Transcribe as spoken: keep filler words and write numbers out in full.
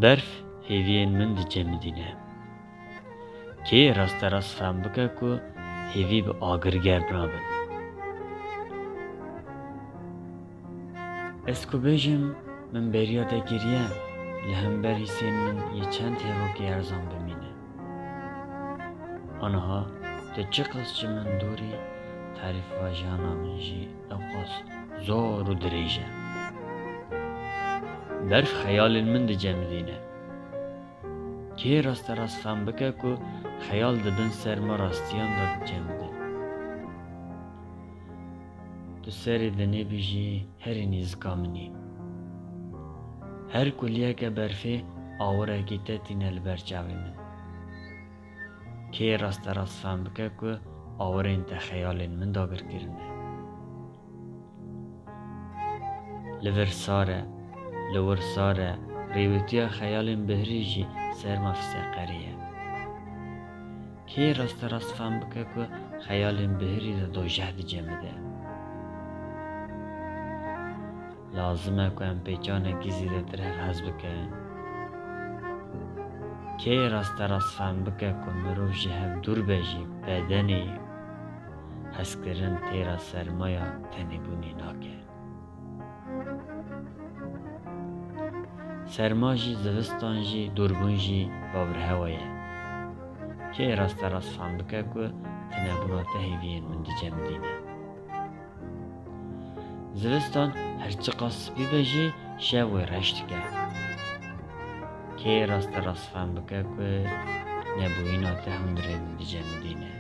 Berf hêviyên min dicemidîne. Kê rasterast fem bike ku hêvî bi agir germ nabin? Ez ku bêjim, min beriya te kiriye, li hember hîsên min yê çend hêvokê erzan bimîne. Aniha tu çiqas ji min dûr î, tarîfa jiyana min jî ewqas zor û dirêj e. Berf xeyalên min dicemidîne. Kê rasterast fem bike ku xeyal di bin serma rastiyan de dicemidin? Tu serê dinê bijî, herî nîzika min î. Her kuliyeke berfê awirekî te tîne li ber çavê min. Kê rasterast fem bike ku awirên te xeyalên min dagir kirine? Li vir sar e, li wir sar e, rêwîtiya xeyalên bihirî jî serma fiseqerî ye. Kê rasterast fem bike ku xeyalên bihirî li dojeh dicemide? Lazim e ku em pêçanekî zêdetir hev hez bikin. Kê rasterast fem bike ku mirov ji hev dûr be jî bedenê hezkirin têra sermaya tenêbûnê nake? Serma jî, zivistan jî, dûrbûn jî babirhewa ye. Kê rasterast fem bike ku tinebûna te hêviyên min dicemidîne? Zivistan her çiqas spî be jî, şev wê reş dike. Kê rasterast fem bike ku nebûyîna te hundirên min dicemidîne?